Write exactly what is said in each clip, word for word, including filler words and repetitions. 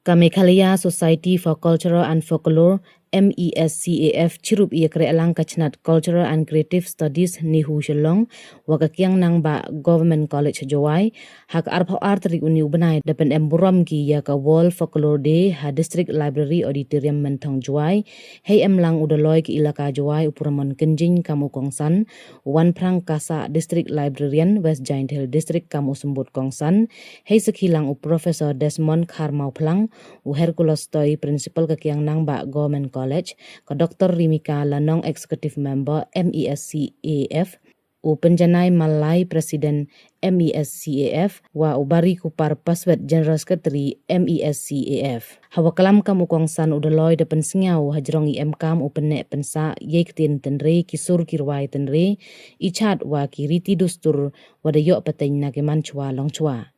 Ka Meghalaya Society for Cultural and Folklore, M E S C A F, chirup ya kreh lang ka chnat Cultural and Creative Studies NEHU Shillong wa ka Kiang Nangbah Government College Jowai, ha ka arphaw ar tarik uni u bnai da pynem burom ki ya ka World Folklore Day ha District Library Auditorium Mynthong Jowai, hei em lang u daloi ka ilaka Jowai u Puramon Kynjing kam u kongsan, u Wanphrang Kasa District Librarian West Jaiñtia Hills District kam u symbut kongsan, hei sakhi lang u Professor Desmond Kharmawphlang, u Hercules Toi Principal ka Kiang Nangbah Government College, ka Doctor Rimika Lanong Executive Member M E S C A F, u Pynjanai Mallai President M E S C A F, wa u Bari Kupar Paswet General Secretary M E S C A F. Hawa klam kam u kongsan u daloi da pynsngew hajrong i emkam u pynneh pynsah yei ktien tynre, ki sur ki rwai tynre, i chad wa ki riti dustur wa da yoh pateng na ki manchwa longchwa.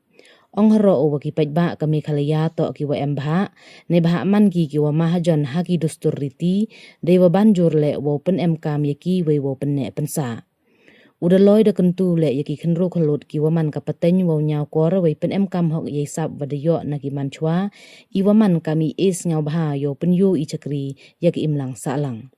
Ong haroh u wa ki paidbah ka Meghalaya toh ki wa em bhah, neibhah man ki ki wa mahajon ha ki dustur riti, dei wa banjur leh wow pynemkam ya ki wei wow pynneh pynsah. U daloi da kyntu leh ya ki khynru khyllood ki wa man ka pateng wow ñiaw kor wei pynemkam hok yei sap wa da yoh na ki manchwa, i wa man kam i e sngewbha yow pynyoo i chakri ya ki imlang sahlang.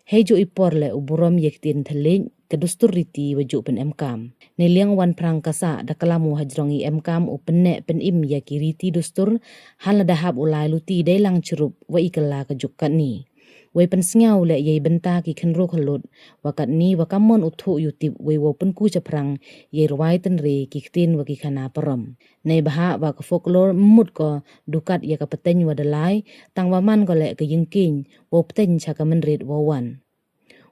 Hei jooh i por leh u burom ya ki ktien thylliej, ka dustur riti wa jooh pynemkam. Neiliang Wanphrang Kasa da klam u hajrong i emkam u pynneh pynim ya ki riti dustur, hanlada hap u lai luti dei lang chirup wa i kylla ka juk katni. Wei pynsngew leh yei bynta ki khynru khyllood, wa katni wa kammon u thuh u tip wei wow pynku chaphrang yei rwai tynre, ki ktien wa ki khana parom. Neibhah wa ka folklore mut ko du kat ya ka pateng wa da lai, tang wa man ko leh ka yingkieñ wow pateng cha ka mynried wow wan.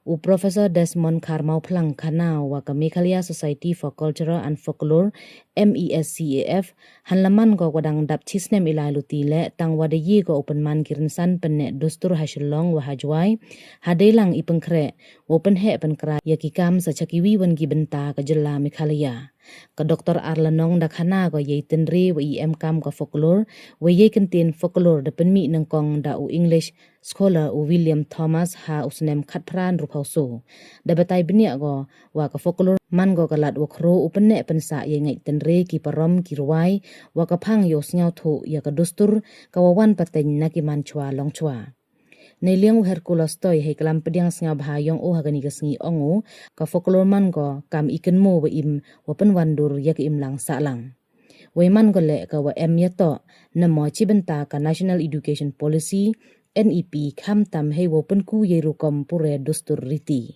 U Professor Desmond Kharmawphlang khana u wa ka Meghalaya Society for Cultural and Folklore, M E S C A F, hanla man ko wa dang dap chisnem i lai luti leh, tang wa da ye ko u pynman ki rynsan pynneh dustur ha Shillong wa ha Jowai, ha dei lang i pynkhreh wow pynheh pynkrai ya ki kam sa cha kiwi wan ki bynta ka jylla Meghalaya. Ka Doctor Arlanong da khana ko yei tynre wa i emkam ka folklore, wei yei kyntien folklore da pynmih nyngkong da u English scholar u William Thomas ha u snem khatphra ynruphaw soo. Da batai bniah ko wa ka folklore man ko ka lad wa khraw u pynneh pynsah yei ngait tynre, ki parom ki rwai, wa ka phang yow sngewthuh ya ka dustur ka wa wan pateng na ki manchwa longchwa. Neiliang u Hercules Toi hei klam pdiang sngewbha yong u ha kani ka sngi ong u, ka folklore man ko kam i kynmoo wa im wa pynwandur ya ka imlang sahlang. Wei man ko leh ka wa em ya toh, namo chi bynta ka National Education Policy, N E P, khamtam hei wow pynku yei rukom pure dustur riti.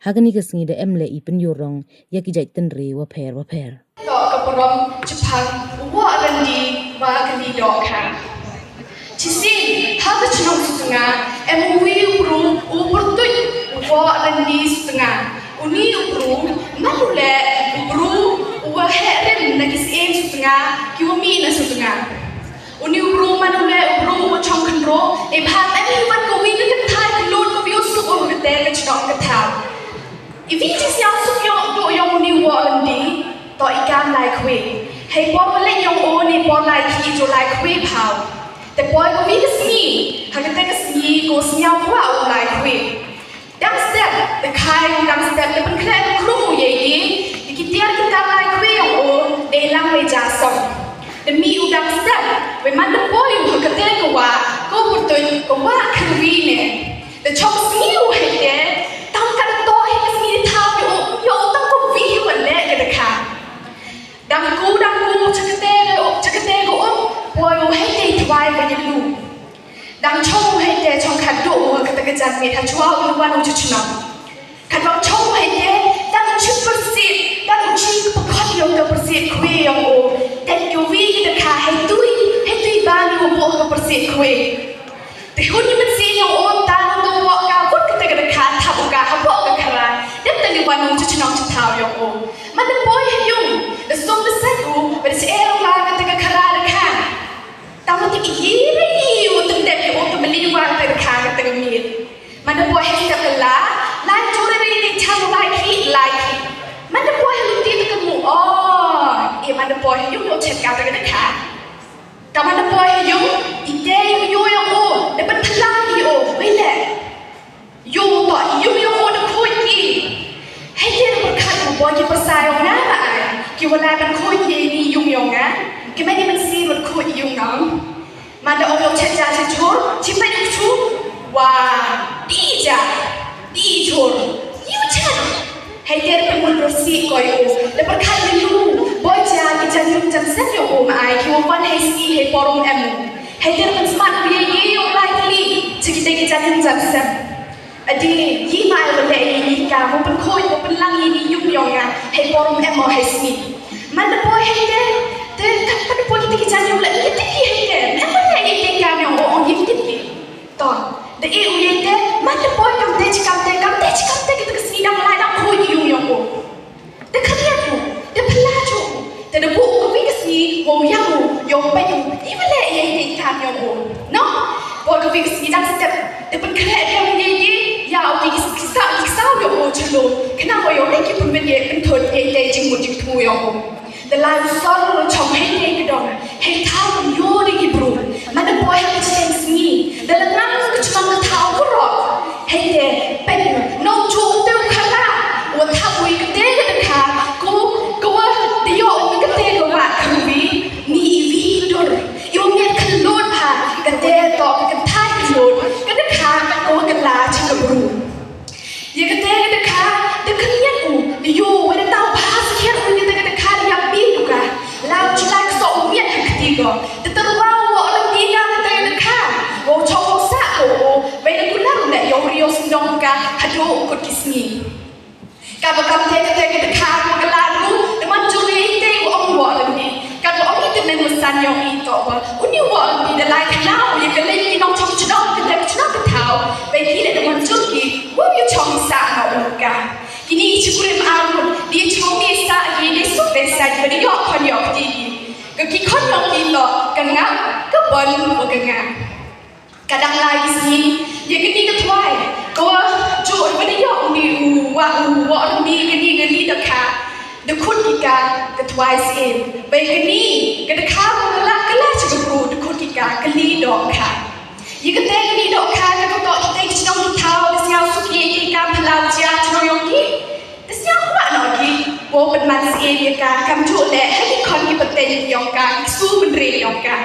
Ha kani ka sngi da em leh i pynyoo rong ya ki jait tynre wa pher wa pher. Toh ka burom chaphang u Woh Ryndi wa ka Lidoh Kha. Chisien ha ka chnong Sutnga em u wi u bru u pyrtuit u Woh Ryndi Sutnga. Uni u bru man u leh u bru u wa heh rim na ki syiem Sutnga ki wa mih na Sutnga. Uni u bru man u leh u bru u wa chong khynroo, neibhah em hi wan ka wi ka kynthai khyllood ka wi u suk u kate ka chnong ka thaw. I wi i sngewsuk yong u, yong uni u Woh Ryndi, toh i kam lai khwai. Hei por wa leit yong u, nei por lai khih jooh lai khwai phaw. Te poi ka wi ka sngi, ha kate ka sngi ko sngewkwah u lai khwai. Dang step, te khai u dang step, te pynkhreh ka khrum u yei ki, ki tiar ki tar lai khwai yong u, dei lang wei ja song. Te mih u dang step, wei man da poi u ha kate ka wah, ko pyrtuit ka wah kyrwi ne. Te chong sngi u hei te, tang ka da toh hei ka sngi thaw yow, yow tang ko wi hi wa leh ka da kha. Dang ku, dang ku, cha kate ka, cha kate ka um, poi u hei te i thwai wa yaloo. Dang chong u hei te chong khatduh u ha kata ka janmiet hachwa u wan u cha chnong. Khatduh chong u hei te, dang u chim pyrsit, dang u chim ka pakhot yong ka pyrsit khwai yong u. Dang ka wi ka da kha hei tui, hei tui bang u booh ka pyrsit khwai. Te hun i mynsiem yong u tang u booh ka, booh kata ka da kha, thap u ka hapoh ka khara. Dep tang i wan u cha chnong cha thaw yong u. Man da poi ha yung, da sum da set u, ba da seh u la kata ka khara da kha. Tang u tip i hi re i u tang dep i u tang mali wa tang kha ka tang miet. Man da poi ha step la, lai jure re ni cham lai khih, lai khih. Man da poi ha luti tang ka mu o, e man da poi ha yung u chet ka tang da kha. Ka man da poi ha yung, i te i u yong u, da pynthylang i u, wei leh. Yung toh, yung yong u da khuid i. Hei te da pyrkhat u, boi ki pyrsa yong nga ba ai, ki wa lai ban khuid i ni yung yong nga. Ki man i mynsiem wa khuid yung nga. Wa, di ja, di jur, yu chan. Hei te pynmut rasi koi u, da pyrkhat ni lu, boi ja ki jan yung jan sem yong u ma ai, ki wa wan hei sngi hei por um em u. Hei te pynsmat u ye ye yong lai tali, cha ki te ki jan yung jan sem. Adi, yi ma ai wa le ye ni ka, wa pynkhoi, wa pynlang ye ni yung yong nga, hei por um em o hei sngi. Man da boi hei te, te kat pa da boi ki te ki jan yung le, ki te ki hei te, em wa le ye te ka yong u ong ye ki te ki. To, da e u ye te, man da poi kam te chi kam te, kam te chi kam te, ki te ka sngi dang lai dang khui yung yong u. Da kham yong u, da pala chu u, da da bu u ka wi ka sngi, wow yang u, yong pa yung, i wa le ye te kam yong u. No? Poi ka wi ka sngi dang step, da pynkhre yong ye ye, ya u ki ki sa, ki sa yong u chalo, khnang wa yong le ki pynbit ye, pynthut ye te jingmut jingthu yong u. Da lai u sor u chong hei hei ka dong, hei thaw u yoh da ki bru. Man da poi ha ka chnong sngi, da la nang ka chnong ka thaw ka rok. Hei te, peit u, nong chu u te u khala, wa thap u i ka te ka dakha, ko, ko wa da yoh u i ka te ka wa ka ruwi, ni i wi dur. I wa miat khlot ha, ka te to, ka thai khlot, ka dakha, ko wa ka la cha ka bru. Ya ka te ka dakha, da khyndiat u, da yoh, wa da tau bha sakhiat u, ya ka te ka dakha, da yap bi u ka. Lau chulai ka soh u miat ha kti ko. Da tyrwa u wa ong ti ka ka te ka dakha. Wow chong wow sah ko u, wa da kular u le yow ri yow sndong ka, hadooh u kut ki sngi. Ka ba kam te ka te ka dakha, wa ka la ru, da man jur i te u ong wa ong ti. Ka ba ong i te men wa san yong i to wa. U ni wa ong ti da lai ka lau, ya ka le ki nong chong chnong, ka te ka chnong ka thaw. Ba ki le da man jur ki, Wow, yu chong sa na u ka. Kini i chi kurim armut, di chong ni sa ki ni suk be sa di ba di yok khon yok di ki. Ka ki khon yok ki to, ka nga, ka bon, wa ka nga. Ka dang lai ki sngi, ya kini ka thwai, ka wa ju ba di yok ni u, wa u, wa ni kini kini dakha. Da khut ki ka, ka thwai sien. Ba kini, ka dakha, ka la, ka la chi ka bru, da khut ki ka, ka li dok kha. Ye ka te ka li dok kha, ka to ki te ki chnong ki thaw, da sñiaw suk ye ki kam phyllaw jia chnong yong ki. Da sñiaw kwah noh ki, wow pynman sien ye ka, kam ju le, ha ki khon ki pateng yong ka, ki su pynre yong ka.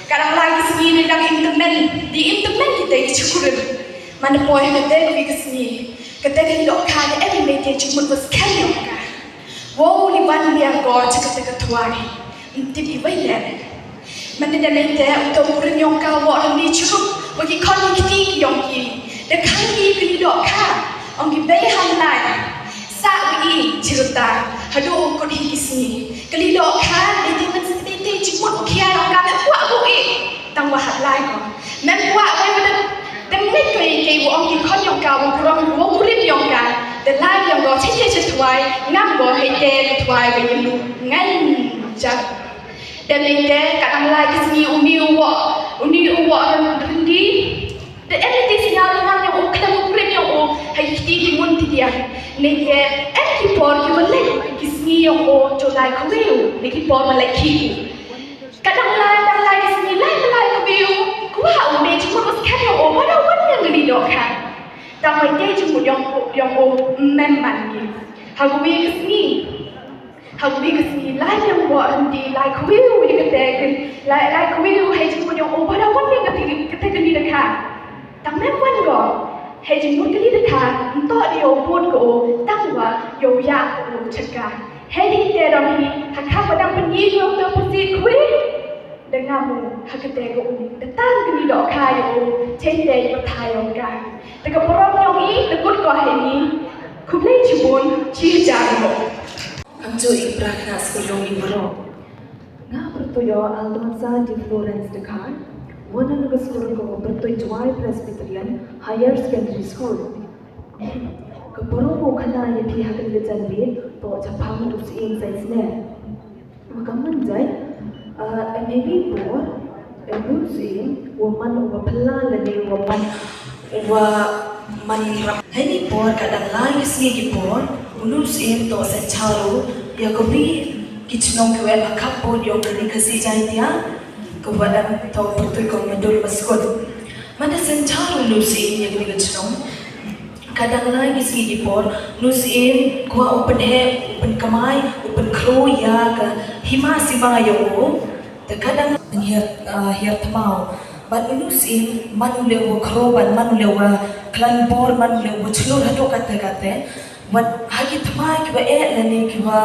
Ka dang lai ki sngi ni dang im tymmen, di im tymmen ki te ki chi kurim. Man da poi ha ka te ka wi ka sngi, ka te ka li dok kha, ka em i mei te chi mut wa skhem yong ka. Wow li wan biang ko chi ka te ka thwai. Ym tip i wei le. Man da dang te, u to u kurim yong ka wa ong ni churuk, wa ki khon ki kti ki yong ki. Da khang ki ka li dok kha, ong ki bei ham lai. Sa u i, chi ruta, hadooh u kut hi ki sngi. Ka li dok kha, da te man sa te te chi mut u khia yong ka, da kwah u i. Tang wa hap lai ko. Mem kwah wei wa da, da mnit ko i ke wa ong ki khon yong ka, wa kurong, wa kurim yong ka. Da lai yong ko, chi chi chi thwai, ngam ko, hei te ka thwai, wa yulu, ngan, ja. Dem ni te, ka dang lai ki sngi u ni u wa, u ni u wa ran ran di. Da em ni te sñiaw ran yong u khlem u krim yong u, ha ki kti ki mun ti dia. Ni te, em ki por ki wa lek, ki sngi yong u, jo lai khwi u, ni ki por wa lek ki u. Ka dang lai, dang lai ki sngi, lai, lai khwi u, kwah u, ni chi mun u skhem yong u, wa da wan yong ni dok kha. Tang wei te chi mun yong u, yong u, mem man ni. Ha khwi ki sngi. Ha khwi ka sngi lai yong wa ran di lai khwi u ya ka te ka, lai, lai khwi u hei jingmut yong u wa da wan ya ka te, ka te ka li dakha. Tang mem wan ko, hei jingmut ka li dakha, nto di yow put ko u, tang wa yow ya ko u chaka. Hei di te dong hi, ha kha wa dang pynyi yong te pynsi khwi. Da ngam u, ha ka te ka u, da tang ka li dok kha ya u, chei te ya ka thai yong ka. Te ka program yong i, da kut ko hei ni, khublei chibun, chi jan mo. Kam ju i pra khana skul yong i bro. Nga pyrtuit yow Aldonza de Florence Dkhar, wa na ka skul ko pyrtuit Jowai Presbyterian Higher Secondary School. Ka program u khana ya phi ha ka janbi, to chaphang u sien sai sne. Wa ka man jai, ah, em heini por, em nu sien, wa man wa phylla lane wa man, wa man rap. Heini por ka dang lai ki sngi ki por, u nu sien to sa charu, ya ko bi ki chnong ki wa em ha khap bun yong ka Ri Khasi Jaiñtia, ka wa em to pyrtuit ko Madur Maskut. Man da sa charu nu sien ya ka chnong. Ka dang lai ki sngi ki por, nu sien, kwah u pynheh, u pynkmai, u pynkhroo ya ka hima sima yong u. Te ka dang hiar, ah, hiar thymmai. Bad unu syiem, man u leh u wa khraw, bad man u leh u wa khlaiñ bor, man u leh u wa chlur hadooh katte katte. Bad ha ki thma ki wa eh lane ki wa,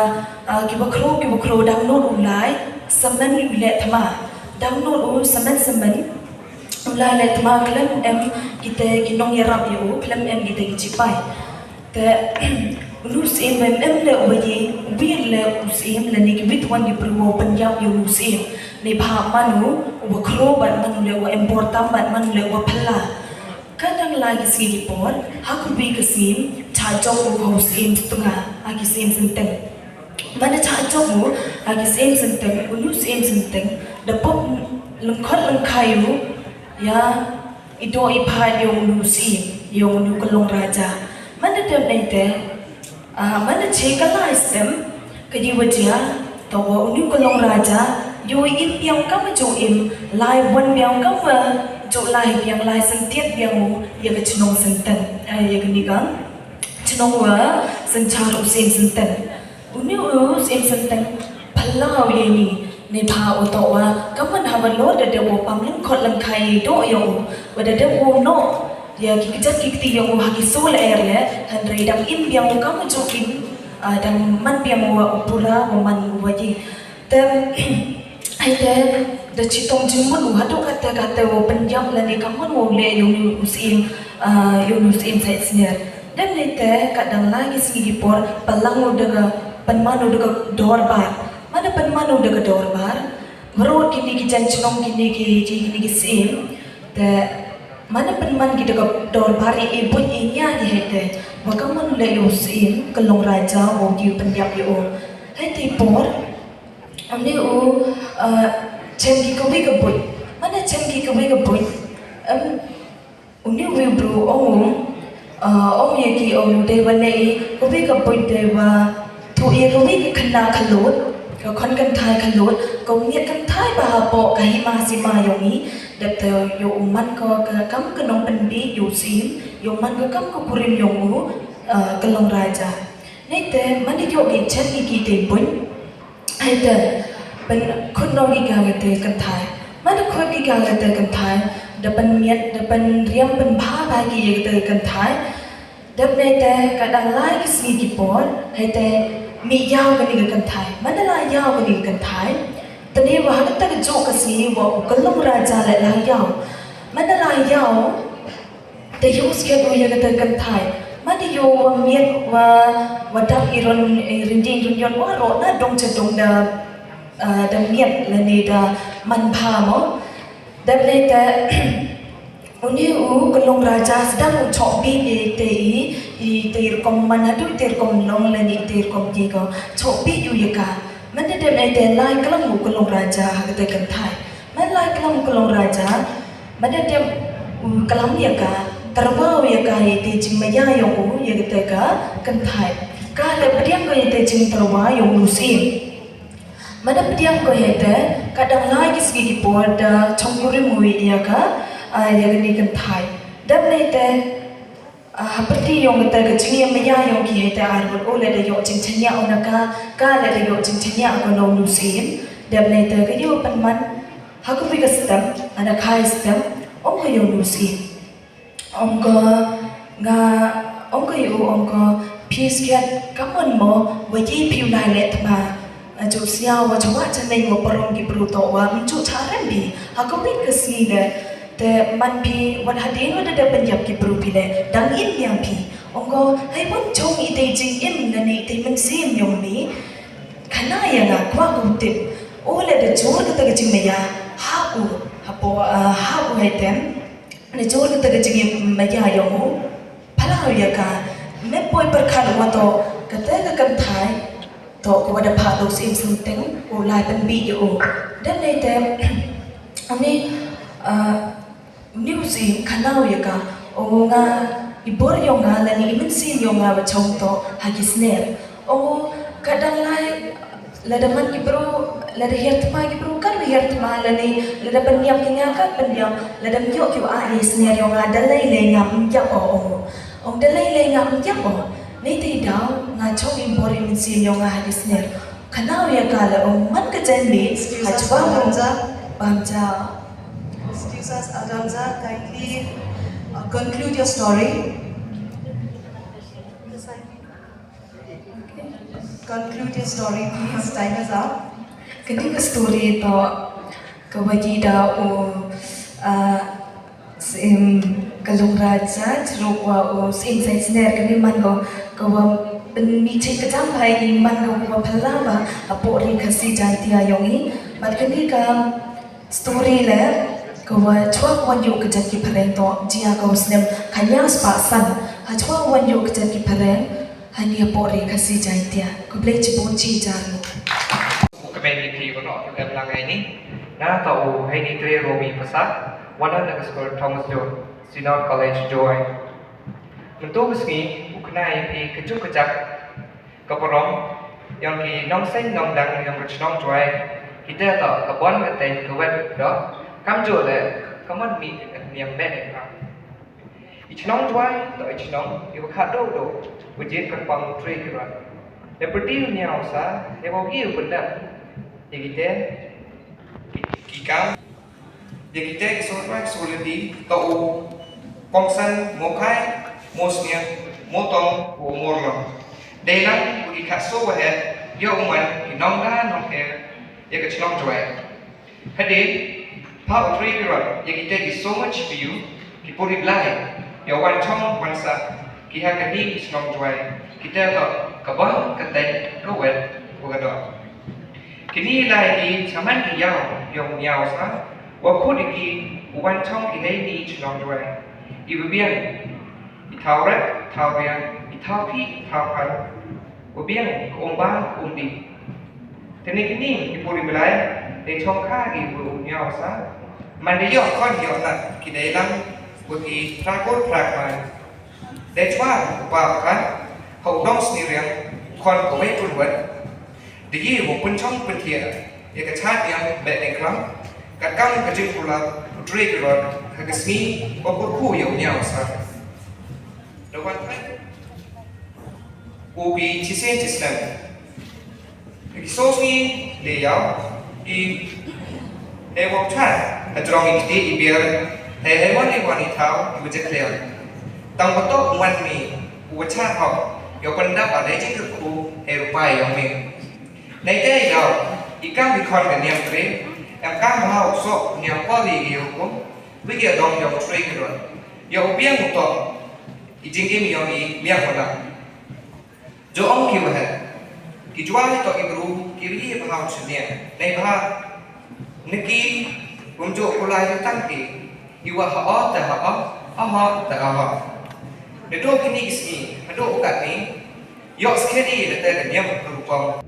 ah, ki wa khraw, ki wa khraw dang nud u lai samen u leh thma. Dang nud u samen samen u lai leh thma khlem em kite ki nongyarap ya u, khlem em kite ki chipai. Te, unu syiem wa em em leh u wa ye, wi leh u syiem lane ki wi twan ki bru wa pynyap ya unu syiem. Neibhah man u, u wa khraw bad man u leh u wa em bor tam bad man u leh u wa phylla. Ka dang lai ki sngi ki por, ha ka wi ka syiem, chah jop u ha u syiem Sutnga, ha ki syiem Synteng. Manda chah jop u ha ki syiem Synteng, unu syiem Synteng, da pop lyngkhot lyngkhai u ya i doh i phad yong unu syiem, yong unu Kyllong Raja. Manda dep neite, ah, manda che ka lai stem, ka ye wa jia, toh wa unu Kyllong Raja yoh i im biang kam wa jooh im, lai wan biang kam wa jooh lai biang, lai syntiat biang u ya ka chnong Synteng, eh, ya kani ka chnong wa synchar u syiem Synteng. Unu u syiem Synteng phylla u ya ini, neibhah u toh wa, kam man ha wa lor da dep u pam lyngkhot lyngkhai doh yong u, wa da dep u noh ya ki kjat ki kti yong u ha ki soo lyer leh, hynrei dang im biang u kam wa jooh im, ah, dang man biang u wa u pura wa man u wa ye. Te, heite, da chitom jingmut u hadooh katte katte wa pynyap lane kam man wa u leh yong unu syiem, ah, yong unu syiem Sait Sner. Dep neite, ka dang lai ki sngi ki por, pynlang u da ka, pynman u da ka dorbar. Manda pynman u da ka dorbar, ngarud kini ki jaiñ chnong, kini ki, kini ki syiem. Te, manda pynman ki da ka dorbar, i buit i nia ki heite, wa kam man u leh ya u syiem Kyllong Raja wa u ki u pynyap ya u. Heite i por, uni u, ah, chem ki ka wi ka buit. Manda chem ki ka wi ka buit, em, uni u wi u bru ong u, ah, ong ya ki, ong u, dei wa leh i ka wi ka buit, dei wa thoh ya ka wi ka khynnah khyllood, ka khon kynthai khyllood, ka u miat kynthai bha hapoh ka hima sima yong i, dep te yow man ko ka kam ka nongpynbiej ya u syiem, yow man ko kam ka kurim yong u, ah, Kyllong Raja. Neite, manda yoh ki chem ki ki te buit. Heite, pynkhut noh ki ka ka te kynthai. Manda khut ki ka ka te kynthai, da pynmiat, da pynriam pynbha bha ki ya ka te kynthai. Dep neite, ka dang lai ki sngi ki por, heite, mih yaw kani ka kynthai. Manda lai yaw kani ka kynthai, tæ ne wa ha ka te ka jooh ka sngi wa u Kyllong Raja leh lai yaw. Manda lai yaw, te yoh skhem u ya ka te kynthai. Manda yoh wa miat wa, wa dap i ron, i rynding rynyon waroh na dong cha dong da, ah, da miat lane da man bha mo. Dep neite, uni u Kyllong Raja sdang u choh biej i te i, i te i rukom man hadooh i te i rukom long lane i te i rukom ye ko. Choh biej u ya ka. Manda dep neite lai klam u Kyllong Raja ha ka te kynthai. Manda lai klam u Kyllong Raja, manda dep u klam ya ka, tyrwa u ya ka ya i te jingmaya yong u ya ka te ka kynthai. Ka leh pdiang ko ya i te jingtyrwa yong u syiem. Manda pdiang ko ya i te, ka dang lai ki sngi ki por da chong kurim u ya ka, ah, ya kani ka kynthai. Dep neite, ah, hapyrdi yong ka te ka jingmaya yong ki heite ar ngut, o leh da yoh jingchaniah o na ka, ka leh da yoh jingchaniah ko na u syiem. Dep neite ka yoh pynman, ha ka wi ka step, ha ka khai step, ong ko ya u syiem. Ong ko, nga, ong ko ya u, ong ko, phi skhiat, kammon mo, wa ye phi u lai leh thma. Nga jooh sñiaw wa chwa chaneiñ wa parom ki bru toh wa, ym jooh cha rem phi. Ha ka wi ka sngi leh, te man phi, wat hadien wa da dep pynyap ki bru phi leh, dang im biang phi. Ong ko, hei wan chong i te jingim lane i te mynsiem yong mi. Khana ya nga, kwah u tip. O leh da jur ka te ka jingmaya, ha u, hapoh, ah, ha u heitem. Leh jur ka te ka jingmaya yong u, phylla u ya ka. Me poi pyrkhat wa toh ka te ka kynthai, toh ka wa da phah da u syiem Synteng, u lai pynbiej ya u. Dep neite, uni, ah, uni u syiem khana u ya ka. Ong u, nga, i bor yong nga lane i mynsiem yong nga wa chong toh ha ki sner. Ong u, ka dang lai, lada man ki bru, lada hiar thma ki bru, kat wa hiar thma lane, lada pyndiam ki nga, kat pyndiam, lada ym yoh ki wa ai sner yong nga, da lei lei ngam ym yap o, ong u. Ong da lei lei ngam ym yap o. Neite i daw, nga chong i bor i mynsiem yong nga ha ki sner. Khana u ya ka leh, ong man ka jan mi, ha chwa bam ja, bam ja. Excuse us, Adanza, kindly uh, conclude your story. Conclude your story, please. Time is up. Kani ka story toh ka wa i da u, ah, Syiem ka Lungraj Judge, ruh wa u Syiem Sainsner. Kani man ko ka wa pynmih chit ka jam bha i, man ko ka wa phylla bha hapoh ri Khasi Jaiñtia yong i. Bad kani ka story le ka wa chwa wan yoh ka jait ki phareng toh jia ka u snem khatñiaw spah san. Ha chwa wan yoh ka jait ki phareng hani hapoh ri Khasi Jaiñtia. Khublei chibun chi jar. U kmen i phi wa noh ka em lang ai ni. Nga toh u Heini Tre Romi Pasa, wan na ka skul Thomas Jones Synod College, Jowai. Mynta ka sngi u kynai i phi ka juk ka jak ka parom yong ki nongseng nongdang yong ka chnong Jowai. Kita toh ka bon ka teng ka wet doh, kamjooh le ka mon mih ka niam beh ne ka. I chnong Jowai toh i chnong i wa kha do do wa jied kyrpang u Tre Kirot. Le pyrdi u niaw sa he wa ki u pyndap ya kite ki, ki kam. Ya kite ki sngewthuh sngewlynti toh u kongsan mo khai, mo sniat, mo tong, u mor long. Dei lang wa ki kha so wa he ya u man ki nongda nongkher ya ka chnong Jowai. Hadien pha u Tre Kirot ya kite ki so much for you, ki puri blai ya wan chong wan sah ki ha kani ki chnong Jowai. Kita toh ka bon ka teng ka wet wa ka doh. Kini lai ki chaman ki yaw yong niaw sa wa khut i ki u wan chong ki hei ni chnong Jowai. I wa biang i thaw rek thaw riang, i thaw ki thaw khan, wa biang ka um bang um di. Tene kini ki puri blai dei chong kha ki wa u niaw sa. Man dei yoh khon yoh na ki dei lang wa ki phra kur phra kmai. Dei chwa u pa u khan ha u dong sni riang khon ka wei pun wet. Dei yi wa pynchong pynthiah ya ka chad yam beh ne kram. Kat kam ka jingkular u Tre Kirot ha ka sngi wa pyrkhu ya u niaw sa. Da wan phet u ki chisien chisnem. Ki so sngi le yaw i e wok chat ha jrong i kti i biar. He he wan i wan i thaw i wa jek liang. Tang wa toh wan mi u wa chat hok yow pyndap a dei jingkyrkhu he rupai yong mi. Nei te i daw i kam i khon ka niam Tre, em kam bha u sok niam pori i hukum. Wi ya dong yong Tre Kirot yow biang u toh i jingim yong i miang u lam. Jo ong ki wa he ki Jowai toh i bru ki ri bha u chnia. Nei bha niki um jo kulai u tang ki i wa ha o ta ha o, ha o ta ha o. Nedo kini ki sngi hado u kat ni yoh skedi le te le niam ka rupong.